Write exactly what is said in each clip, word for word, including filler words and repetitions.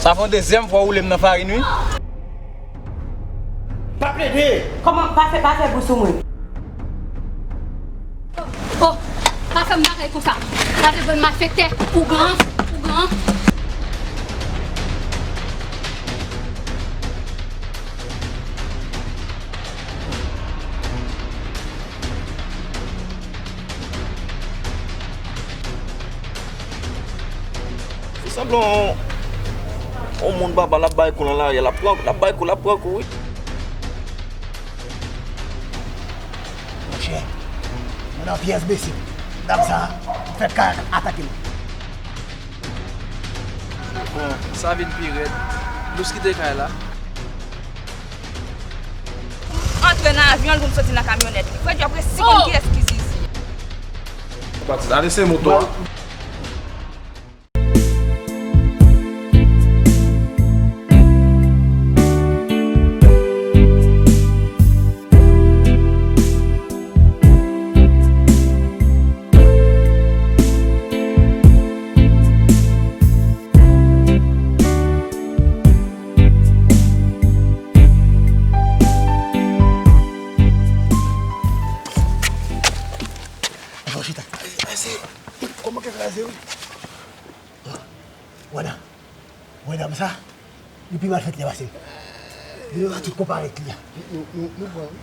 Sa fè yon dezyèm fwa w woule m nan farin, wi. Pa plede! Kòman? Pa fè, pa fè bri sou mwen. Oh, pa fè m bagay konsa. Pa fè bann malfektè, ougan, ougan. Fè sanblan yon moun baba l ap bay kou nan lari a, l ap pran, l ap bay kou, l ap pran kou, wi. Monchè, mwen nan pyès bese m. Dam sa a, m fè kay atake l. Bon, sa vin pi rèd. Lous kite kay la. Antre nan avyon l pou m soti nan kamyonèt li. Frè Djòb resi konn kiyès ki Zizi. Ale se moto a. Kòman ke kraze, wi? Wè dam, wè dam sa, li pi malfektè pase m. Li menm a tout konparèt li a. Nou, nou, nou pran, wi.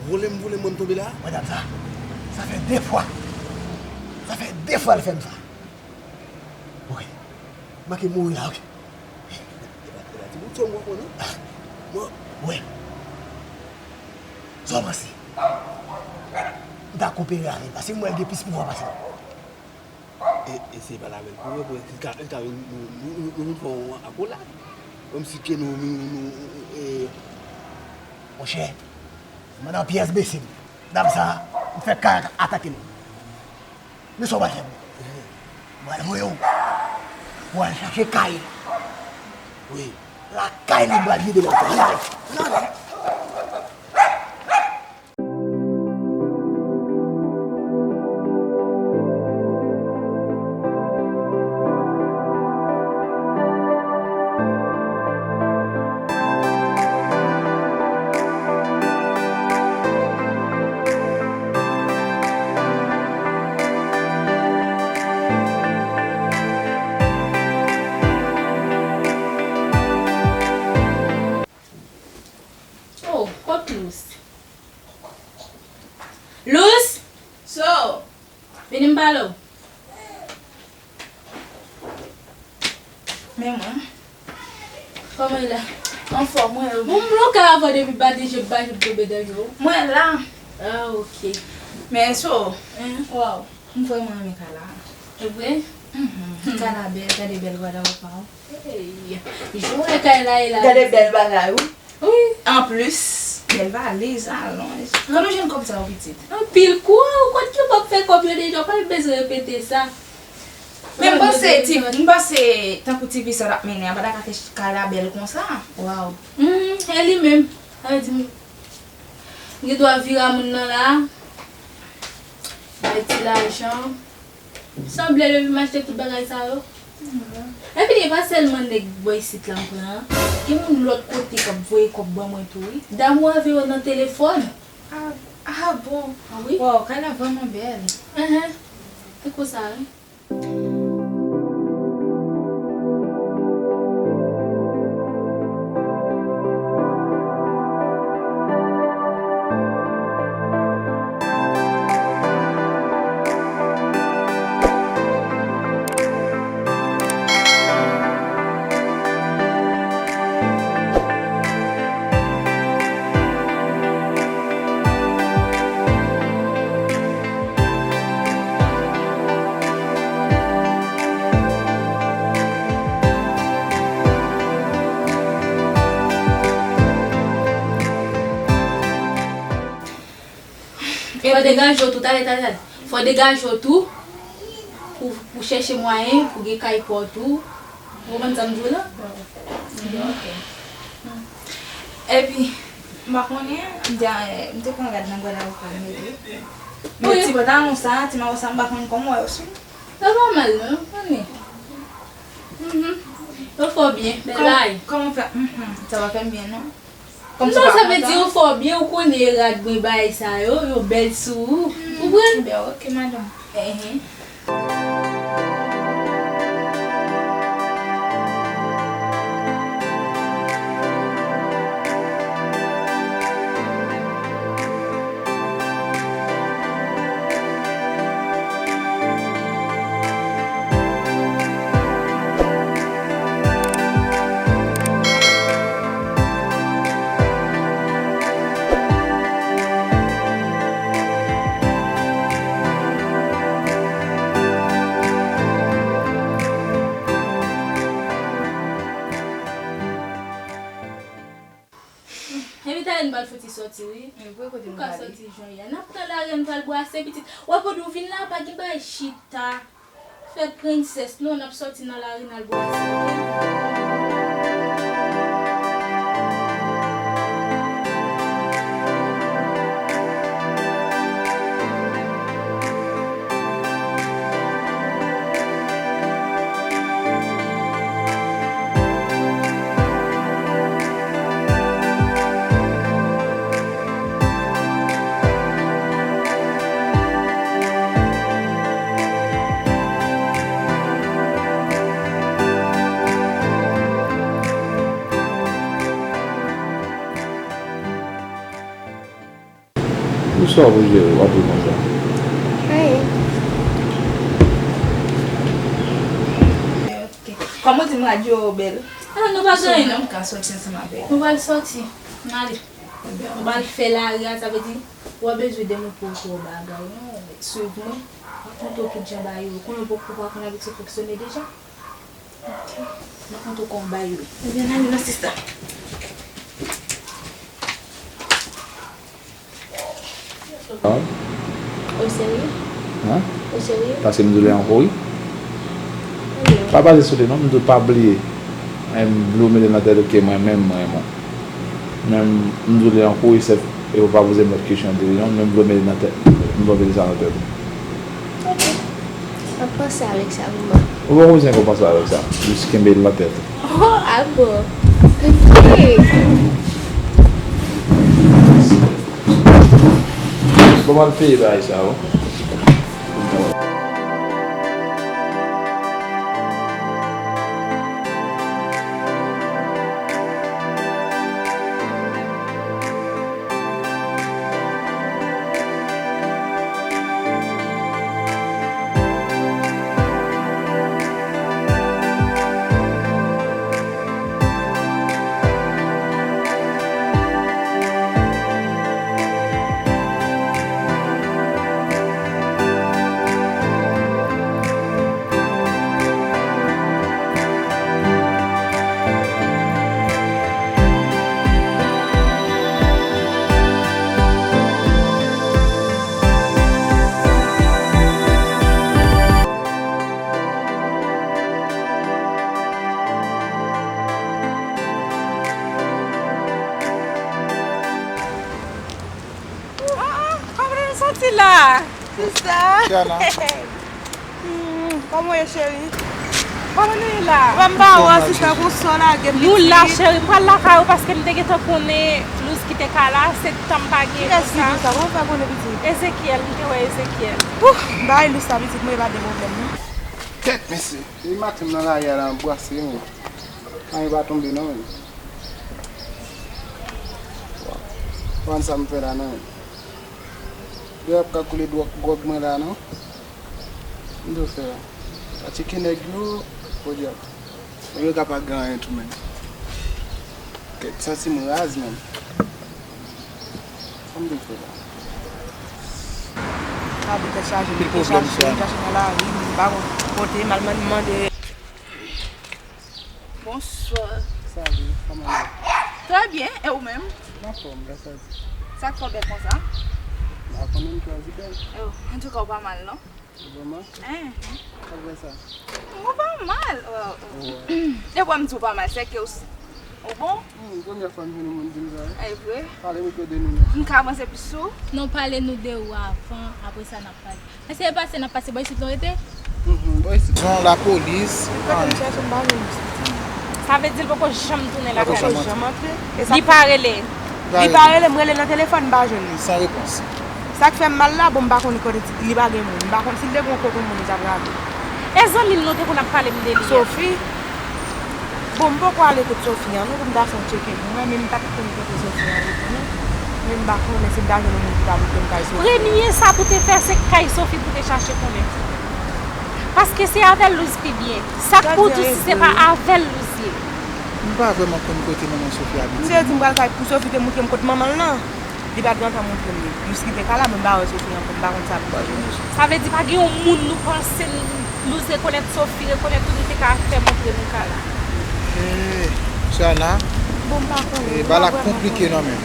Vole m, vole m, mwen m tonbe la. Wè dam sa, sa fè de fwa. Sa fè de fwa l fè m sa. Ok. Manke mouri la, ok. E pa, e pa ti bout sa m wè konnen. Mwen, wè. Sa w panse? M ta koopere avè l, paske m wè l gen plis pouvwa pase m. E, e se pale avè l pou mwen, pou l ka, l ka vin, nou, nou, nou, nou vin fè yon akolad. Kòmsi ke nou, nou, nou, e, monchè, mwen nan pyès bese m. Dam sa, m fè kay atake l. Men sa w pral fè m? M pral voye w pou w al chache kay. Wi. Lakay li m pral vide lòt. N ale. N ale. Oh, kot Lous? Lous! So! Vini m pale w. Men mwen. Kòman w ye la? Anfòm, mwen. Bon, m bloke avè w depi maten, je pa je tonbe dèyè w. Mwen la. Ah, ok. Men so. Hein? Waw. M vrèman renmen kay la. E vre? Mhm. Kay la bèl, gade bèl gwadawoupa w. Hey, jan w wè kay la ye la. Gade bèl bagay, wi. Wi. Anplis, bèl valiz, alonj. Kote w jwenn kòb sa yo, pitit? Anpil kou, ou konn ki w p ap fè kòb yo deja, ou pa bezwen repete sa. Men m panse, ti, m panse, tankou ti vi sa w t ap mennen an, pa ta ka fè kay la bèl konsa. Waw. Hmm, e li menm. Sa vle di, m gen dwa vire a moun nan la, bay ti lajan. Sanble depi m achte tout bagay sa yo. Epi li pa sèlman nèg bò isit la m pran an. Gen moun lòt kote k ap voye kòb ban mwen tou wi. Damou avè yo nan telefòn. Ah, ah bon? Wi. Waw, kay la vrèman bèl. Enhen. Se konsa wi. Fò degaje w tou, talè, talè, talè. Fò degaje w tou pou, pou chèche mwayen pou gen kay pa w tou. Ou konprann sa m di w la? Ok. Epi, m pa konnen, m te, m te pran rad nan gwadawoupa m mete. Men ti pantalon sa, ti mawo sa, m pa konn kòman w wè yo sou m. Sa pa mal non, ou konnen. Mhm. Yo fè w byen, bèl bagay. Kòman fè? Mhm, sa pa fè m byen, non. Kòm non, sa pa sa vle di kontan. Yo fè w byen, ou konnen rad mwen bay sa yo, yo bèl sou ou. Ou konprann? Ebyen, ok, madanm. Ehe. Envite Alèn pral fouti sòti, wi. Ou ka sòti jan yè. N ap tan lari, n pral bwase, pitit. W ap wè, ou vin la, pa gen bagay chita. Fè prensès, non, n ap sòti nan lari, n al bwase, oke? Ou sa w pou jere, w ap ri konsa. Anyen. Ok. Kòman w di m radyo bèl? Ah, nou pa gen anyen, non. M ka sòti ansanm avè w. Nou pral sòti. N ale. Ebyen, nou pral fè lari a, sa vle di, w ap bezwen de moun pou w fè w bagay, non. Swiv mwen. M ap montre w tout jan bagay yo. Konnen w poko pa konn avèk sa fonksyone deja. Ok. M ap montre w kòman bagay yo ye. Ebyen, n ale non, sista. An? Ou serye? An? Ou serye? Paske m di w li an kouri. Anyen. Pa baze sou li non, m di w pa bliye. Mwen m vle w mete nan tèt ou ke mwen menm, mwen renmen w. Men m di w li an kouri, sèf, e ou pa poze m lòt kesyon de li non, men m vle w mete nan tèt. M vle w mete sa nan tèt ou. Ok. M ap panse avèk sa, manman. Ou pa bezwen pou w panse avèk sa. Jis kenbe l nan tèt ou. Oh, ah bon. Ok. Bon, m al peye bagay sa yo. Ah, ah, kòman nou soti la? Sista. Kiana. Hmm, kòman w ye, cheri? Kòman nou ye la? Ban m ba w, sista, gon sò lage pitit. Nou la, cheri, m pral lakay ou paske m te gentan konnen Luz ki te ka la, se tan m pa gen konsa. Kiyès ki Luz sa? Kòman w fè konnen pitit? Ezekiel, m te wè Ezekiel. Ouh, bay Luz sa pitit, mwen pa gen pwoblèm, non. Kèt, mesye. Depi maten m nan lari a la, m ap bwase, men. Anyen pa tonbe, non, men. Konn sa m fè la, non, men. Dlo ap ka koule dwòk gwòg mwen la, non. M dwe fè la. Pa tcheke nèg yo, podyab. Nèg yo ka pa gen anyen tou, men. Kèt, santi m raz, men. Sa m dwe fè la? Gade tèt chaje, m te chache, m chache nan lari, m pa konn kote, m al mande, mande. Bonswa. Salut, kòman w ye? Trè byen, e ou menm? M anfòm, grâce à Dieu. Sa k fè w bèl konsa? M pa konnen m chwazi bèl. Oh, antouka, ou pa mal, non? Ou vrèman? Enhen. Sa k fè sa? Ou pa mal. Oh, oh. Wi. E pou m di w pa mal, se ke w s-, ou bon? Hmm, premyè fwa m jwenn yon moun di m sa, wi. E vre? Pale nou de nou menm. M ka avanse plis sou? Non, pale nou de ou avan, apre sa n ap pale. Èske e pase n ap pase bò isit nou rete? Mhm, bò isit. Zon lapolis. Kote m chèche m pa jwenn isit. Sa vle di l poko janm tounen lakay li. Poko janm antre. Li pa rele. Li pa rele, m rele nan telefòn, m pa jwenn li. San repons. Sa k fè m mal la, bon, m pa konn kote li pa gen moun. M pa konn si l te gen yon kote moun li t ap rale. E zanmi m nou te konn ap pale m de li a. Sophie. Bon, m poko ale kot Sophie an non, pou m ta fè yon tcheke pou mwen, men m pa t konn kote Sophie an rete non. Men m pa konnen si m ta jwenn yon moun ki ta pote m kay Sophie. Premye sa pou te fè, se kay Sophie pou te chache konnen. Paske se avè l Luz pi byen. Sa k pou di si se pa avè l Luz ye? M pa vrèman konn kote manman Sophie abite. M te di m pral kay pou Sophie te montre m kot manman l nan. Li pa t gentan montre m li. Jis kite kay la, men m pa wè Sophie ankò, m pa konn sa pou fè. Sa vle di pa gen yon moun nou panse Luz rekonèt Sophie, rekonèt tout, li te ka fè montre nou kay la. Eh, Shana, bon, m pa konnen, eh, bagay la konplike non, men.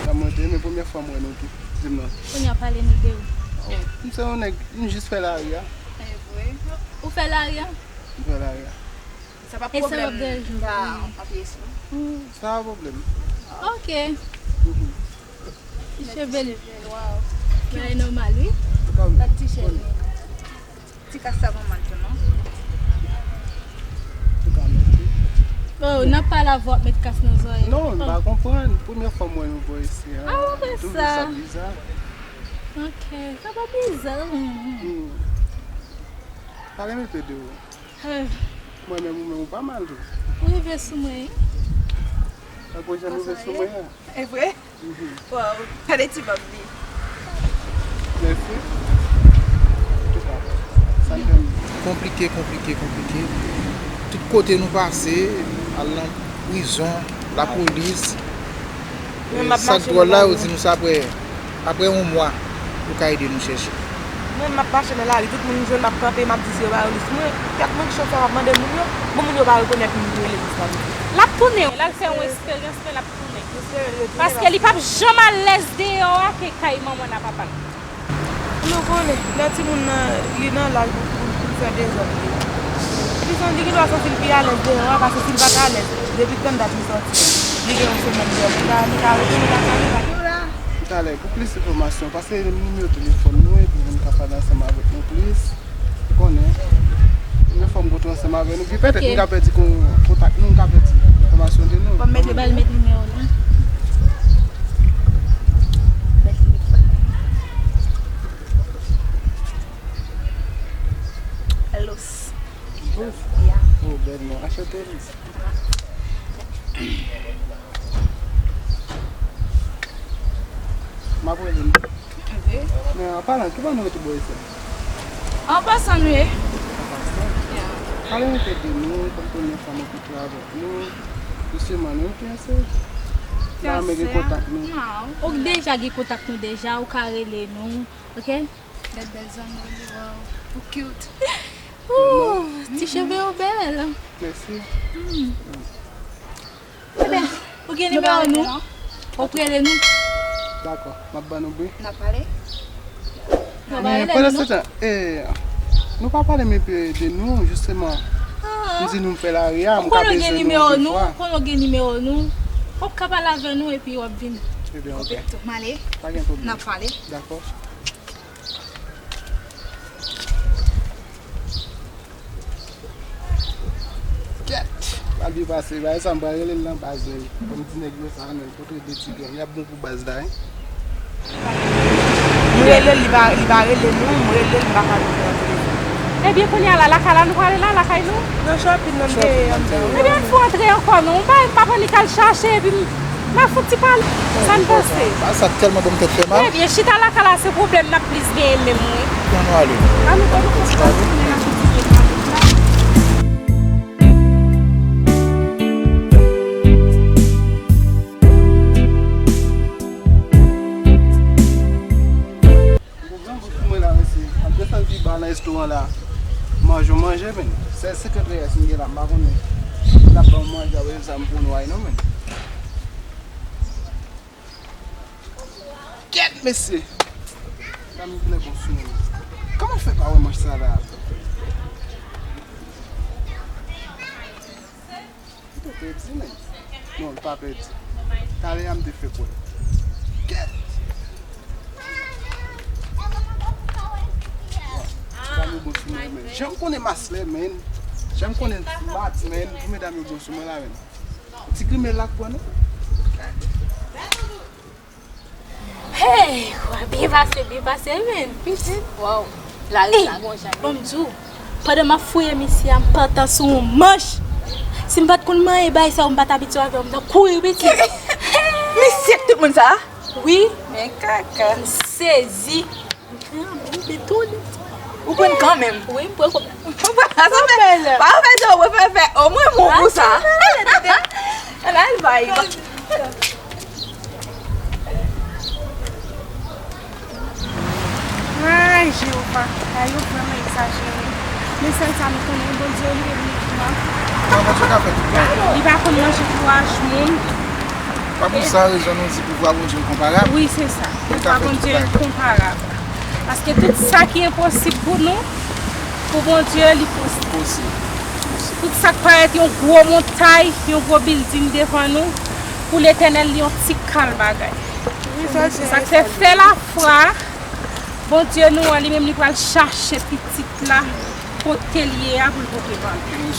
Sa mwen te, men premyè fwa m wè nou tou. Di m non. Kounye a pale nou de ou. Oh, m se yon nèg, m jis fè lari a. E vre? Ou fè lari a? M fè lari a. Sa pa pwoblèm. Sa pa pwoblèm. Ok. Ti cheve l. Bagay nòmal, wi. Ti cheve. Ti kas sa nòmal tou, non? Oh, n ap pale avè w, w ap met kas nan zòrèy. Non, m pa konprann. Premyè fwa m wè nou bò isi a. Ah, ou wè sa? Sa biza. Ok, sa pa biza. Hmm. Pale m enpe de ou. Mwen menm, ou menm, ou pa mal tou. Ou rive sou mwen, wi. Sa pwojè nou rive sou mwen an. E vre? Waw, gade ti bòb li. Mèsi. Antouka, sa fè m konplike, konplike, konplike. Tout kote nou pase, al nan prizon, lapolis. Sak dwòl la, yo di nou sa apre, apre yon mwa, yo ka ede nou chèche. Mwen, m ap mache nan lari, tout moun m jwenn, m ap kanpe, m ap di se yo pa yo Luz. Mwen, tèt mwen k cho, sa m ap mande moun yo, bon, moun yo pa rekonèt moun ki rele Luz la. L ap tounen, l al fè yon eksperyans, men l ap tounen. Paske li p ap janm alèz deyò a ke kay manman n a papa l. Nou konnen, lè timoun nan, li nan laj pou, pou, pou l fè dezòd li. Li santi, li gendwa santi l pi alèz deyò a, paske si l pa t alèz, depi tann dat li sòti, li gen yon semèn deyò, li ka, li ka retounen lakay li, pa gen. Talè, pou plis enfòmasyon, pase nimewo telefòn nou, epi moun ka pale ansanm avèk nou plis. Ou konnen, premye fwa m kontre ansanm avè nou, pi petèt nou ka pèdi kon-, kontak nou, nou ka pèdi enfòmasyon de nou. Ban m mete, ba l met nimewo l la. Bèl telefòn. Luz. Luz? Ya. Oh, bèl non. Anchante, Luz. M ap rele m. Ok. Men an palan, ki bò nou rete bò isi a? An pasan nou ye. An pasan? Ya. Pale nou tèt de nou, kòm premye fwa nou kontre avèk nou. Jisteman, nou enterese. N a renmen gen kontak nou. Non. Ou deja gen kontak nou deja, ou ka rele nou, ok? Bèl, bèl zanmi, waw. Ou cute. Ooh, ti cheve yo bèl. Mèsi. Hmm. Ebyen, ou gen nimewo nou? Ou prele nou? Dakò, m ap ban nou bri. N ap pale. Men pandan se tan, eh, nou pa pale m enpe de nou, jisteman. Ah. M di nou m fè lari a, m ka bezwen nou de fwa. Ou konnen w gen nimewo nou? Ou ka pale avè nou epi w ap vini. Ebyen, ok. M ale. Pa gen pwoblèm. N ap pale. Dakò. Kèt! Pral byen pase, bagay sa m pral rele l nan baz, men. Kòm ti nèg yo sa, men, kontre de ti gang, y ap bon pou baz la, wi. M rele l, li pa, li pa rele nou, m rele l, li pa ka rele nan telefòn. Ebyen, kounye a la, lakay la nou prale la, lakay nou? Nan shopping nan m te ye anndan. Ebyen, fò antre ankò non, m pa, m pa annik al chache, epi m N a fout ti pale. Sa n panse? Bagay sa tèlman ban m tèt fè mal. Ebyen, chita lakay la se pwoblèm n ap plis genyen menm, wi. Ann nou ale. Ann nou, ann nou kontinye tounen, n ap kontinye pale. Mwen la, mesye, m ap desann pi ba nan restoran la. Manje, manje, men. Sèl senkant reyèl m gen la, m pa konnen. N ap ban m manje, ap rezam pou nou ay non, men. Kèt, mesye! Gade m vle bon sou mwen. Kòman fè pa wè manch sa la? Li te pèdi, men. Non, li pa pèdi. Talè a m te fè kwè. Kèt! Bon, sa nou bon sou mwen, men. Jan m konnen maslè, men. Jan m konnen maten, men pou medam yo bon sou mwen la menm. Ti grimèl la k pran non. Hey, w ap byen pase, byen pase, men. Pitit, waw. Lari sa gon jan. Bon, m di w, pandan m ap fouye misye a, m pantan sou yon manch. Si m pa t konn manyen bagay sa yo, m pa t abitye avè w, m t ap kouri, pitit. Misye k tout moun sa? Wi. Men kaka. M sezi. Ou pran kanmenm. Wi, m pran kanmenm. Ou pran sa fè. Pa fè sa, ou fè fè. Omwen mou pou sa. Ann al bay. Ay, Jewova, bagay yo vrèman egzajere. Men sèl sa m konnen, Bondye li menm li ki mò. Kòman Bondye ka fè tout bagay? Li pa konn manje kouraj moun. Pa pou sa rezon nou di pouvwa Bondye enkonparab. Wi, se sa. Pouvwa Bondye enkonparab. Paske tout sa ki enposib pou nou, pou Bondye, li posib. Posib. Tout sa k parèt yon gwo montay, yon gwo bilding devan nou, pou Letènèl, li yon ti kal bagay. Wi, sa se sa k fè, fè lafwa, Bondye nou an, li menm, li pral chache pitit la, kote l ye a, pou l pote ban nou.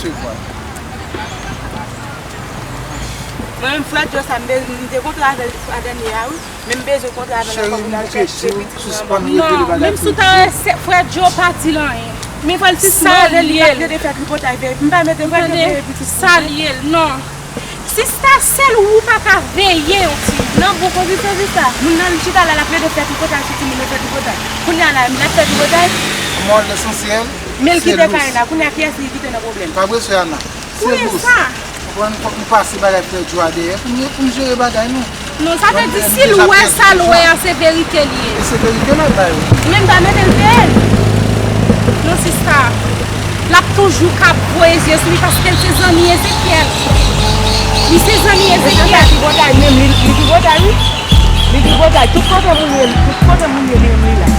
Mwen menm, frè Djo sa, m te, m te kontre avè l fwa dènye a, wi. Men m bezwen kontre avè l ankò pou n al chèche pitit mwen. Non, menm si w ta wè se frè Djo pa di l anyen. Men fò l sispann rele l, li pa plede fè tripotay, veye, m pa mete frè Djo veye pitit mwen. Sa l ye l, non. Sista, sèl ou pa ka veye yon timoun. Non, bon, konn sa, sista. Moun nan chita la, l ap plede fè tripotay sou timoun nan, fè tripotay. Kounye a la, l ap fè tripotay. Mwen, lesansyèl, men l kite kay la. Kounye a, kiyès li kite nan pwoblèm? Pa presye, Ana. Se lous. Konprann, fòk nou pase bagay frè Djo a dèyè pou nou, pou nou jere bagay nou. Non, sa vle di si l wè sa l wè a, se verite l ye. E se verite l ap bay wi. Men m pa mete l veye l. Non, sista. L ap toujou ka voye zye sou li paske l se zanmi Ezekyèl. Li se zanmi Ezekyèl. Ezekyèl tripotay, menm li, li tripotay wi. Li tripotay. Tout kote moun ye, tout kote moun ye, li menm li la.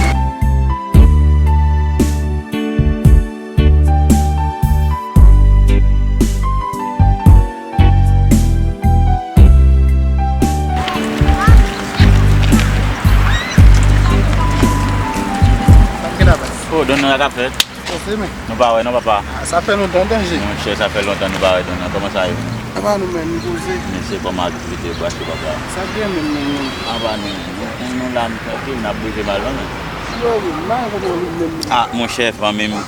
Sa k gen la baz? Oh, donn nan sa k ap fèt? Bon, se men. Nou pa wè non, papa. Ah, sa fè lontan, danje. Monchè, sa fè lontan nou pa wè donn nan. Kòman sa ye? Apa nou menm, nou poze. Mesye, kòman aktivite yo pase, papa? Sa byen menm, menm, menm. Apa nou, nou, nou, nou la, nou trankil, n ap bouje mal, non, men. Yo, menm, m pa konprann nou menm. Ah, monchè, fanmi m,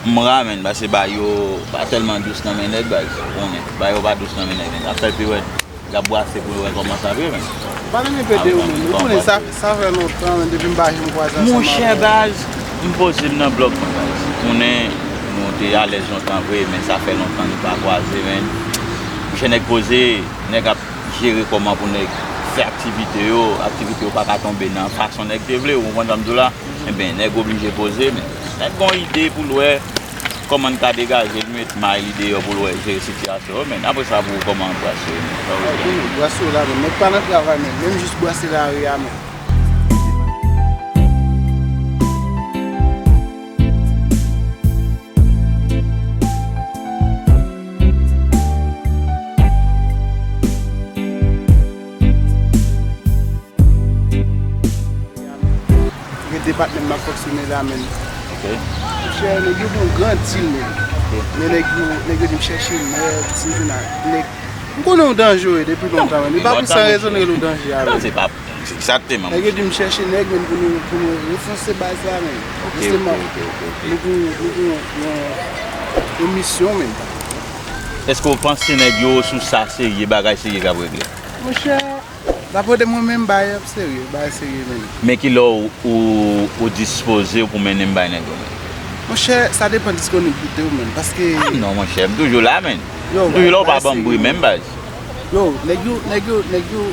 m ra, menn, paske bagay yo pa tèlman dous nan men nèg, baz, ou konnen. Bagay yo pa dous nan men nèg, men. N ap fè l pi rèd. Nèg ap bwase pou yo wè kòman sa vre, menn. M pa renmen pede yo, menn. Ou konnen sa, sa fè lontan, menn, depi m pa janm kwaze ansanm avè w. Monchè, baz, m poze m nan blòk mwen, baz. Ou konnen, nou te alèz lontan vre, men sa fè lontan nou pa kwaze, menn. Monchè, nèg poze, nèg ap jere kòman pou nèg fè aktivite yo, aktivite yo pa ka tonbe nan fason nèg te vle, ou konprann sa m di w la? Enben, nèg oblije poze, men nèg gon ide pou l wè kòman n ka degaje l, met may li deyò pou l wè jere sitiyasyon yo, men apre sa pou w kòman anbrase yo, men. Sa w vle di? Anbrase yo la, men nèg pa nan travay, men menm jis brase lari a, men. Gen depatman m ap fonksyone la, menn. Ok. Monchè, nèg yo gen yon gran dil, menn. Ok. Men nèg yo, nèg yo di m chèche nèg, si m jwenn ak nèg. M konnen w danjere depi lontan, menn. E pa pou san rezon n rele w danje a, menn. Non, se pa, se egzakteman. Nèg yo di m chèche nèg, menn, pou nou, pou nou ranfòse baz la, menn. Ok, ok, ok, ok. Jisteman, nou gen, nou gen yon, yon, yon misyon, menn. Èske w panse nèg yo sou sa serye, bagay serye k ap regle? Monchè, dapre de mwen menm, bagay ap serye, bagay serye menm. Men kilè w, ou, ou dispoze w pou mennen m bay nèg yo menm? Monchè, sa depann disponiblite w menm, paske... Ah non, monchè, m toujou la, menn. Yo, m toujou la, ou pa ban m bri menm, baz. Yo, nèg yo, nèg yo, nèg yo,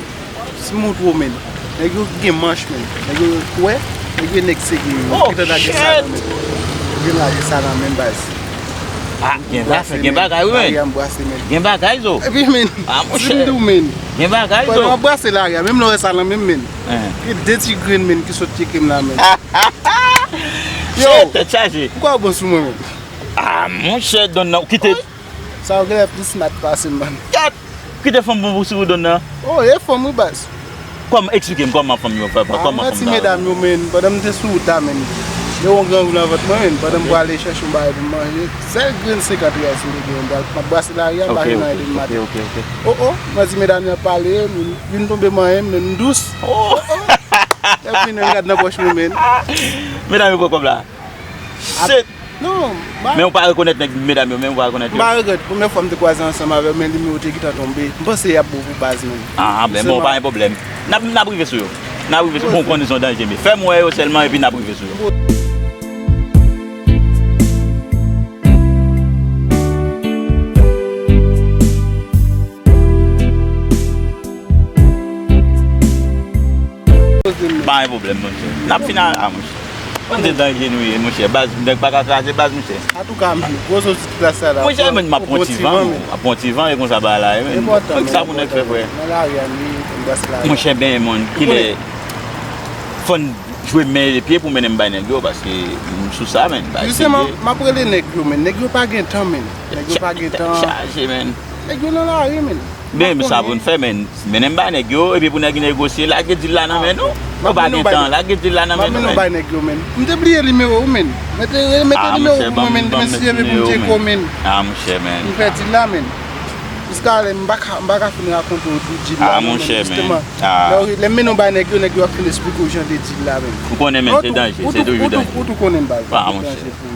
si m montre w menm, nèg yo gen manch menm, nèg yo kwè, nèg yo nèg serye yo. Oh, shit! Yo gentan lage sa nan menm. Yo gentan lage sa nan menm, baz. Ah, gen bagay, gen bagay wi, men. Lari a m brase, men. Gen bagay, zo. Epi, men, ah, monchè, di m di w, men. Gen bagay, zo. Pandan m ap brase lari a, menm lè w wè sa nan men m, men. Gen de ti grenn, men, ki sot tcheke m la, men. Yo, tèt chaje. Ou kwè w bon sou mwen, men? Ah, monchè, donn nan, ou kite. Sa yo genlè plis mat pase m, man. Kèt! Kite fanm bon pou sou ou, donn nan. Oh, e fanm wi, baz. Kòman, eksplike m kòman fanm yo fè, kòman fanm nan. Ah, manti medam yo, men, pandan m te sou wout la, men. Yo, yon grangou nan vant mwen, menm, pandan m prale chèche yon bagay pou m manje, sèl grenn senkant riyal si m te gen, m pral, m ap brase lari a, m pa gen nan ede m maten. O, o, m di medam yo ap pale, youn, youn tonbe manyen m, menm dous. O, o, lè m vin, m gad nan pòch mwen, menm. Medam yo pran kòb la. Shit! Non, men ou pa rekonèt nèg medam yo, men ou pa rekonèt yo. M pa regrèt, premyè fwa m te kwaze ansanm avè w, men nimewo te gentan tonbe. M panse y ap bon pou baz, menm. Ah, ben bon, pa gen pwoblèm. N ap, n ap rive sou yo. N ap rive sou yo. Bon, ou konnen se yon danje, men fè m wè yo sèlman, epi n ap rive sou yo. Pa gen pwoblèm, monchè. N ap fin a, a, monchè. Konn se danje nou ye, monchè. Baz, nèg pa ka kraze baz, monchè. Antouka, gwo soti plas sa la. Monchè, men m ap pran ti van, m ap pran ti van, e konsa bagay la ye, men. Enpòtan, men sa pou nèg fè, frè. Nan lari a, nou ye, nou bas lari a. Monchè, ben, monn, kilè fò n jwe men e pye pou mennen m bay nèg yo, paske m sou sa, men. Jisteman, m ap rele nèg yo, men. Nèg yo pa gen tan, men. Nèg yo pa gen tan. Chaje, men. Nèg yo nan lari, men. Men, sa pou n fè, men. Mennen m bay nèg yo, epi pou nèg negosye, lage dil la nan men nou. Nou pa gen tan, lage dil la nan men nou, men. M te bliye nimewo w, men. Mete, mete nimewo w pou mwen, men, demen si Dye vle pou m tcheke w, men. Ah, monchè, men. M fè dil la, men. Jiska lè m pa ka, m pa ka fin rakonte w tout dil la, non, men, jisteman. Lè w, lè m mennen w bay nèg yo, nèg yo ap fin esplike w jan de dil la, men. Ou konnen, men, se danje, se toujou danje. Ou tou konnen, baz. Ah, monchè.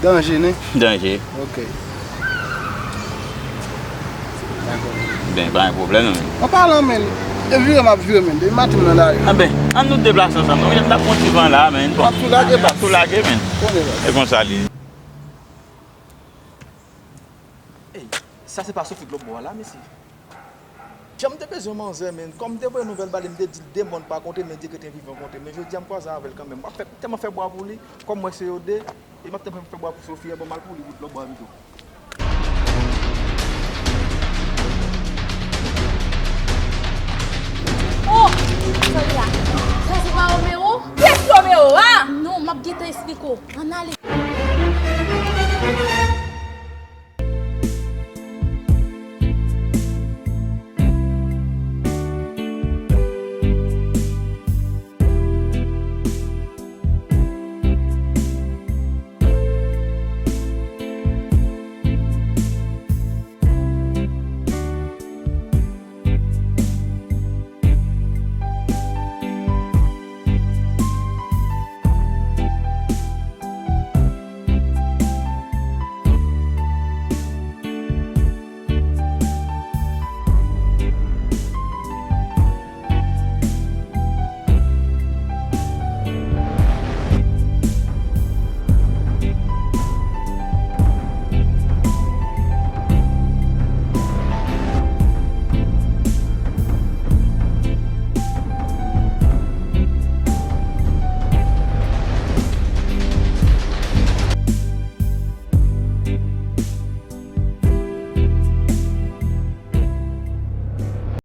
Danje, nen? Danje. Ok. Ben, pa gen pwoblèm, non, men. An palan, men, e vire m ap vire, men. Depi maten m nan lari. Anben, ann nou deplase ansanm, non? M ap pran ti van la, men. Bon, m ap tou lage, baz. M ap tou lage, men. Konnen, baz. E konsa li ye. Ey, sa se pa Sophie Global la, mesye? Jan m te bezwen manzè, men. Kòm m te voye nouvèl ba li, m te di l de mòn pa konte, men Dye kreten vivan konte. Men jodi a, m kwaze avè l kanmenm. M ap fè, tèlman fè bwa pou li, kòm m wè se yo de, e m ap tèlman fè bwa pou Sophie, bon, m al pou li, wout lòt bò a pito. Oh! Sa se la. Sa se pa Romeo? Kiyès Romeo a? Non, m ap gentan esplike w. Ann ale.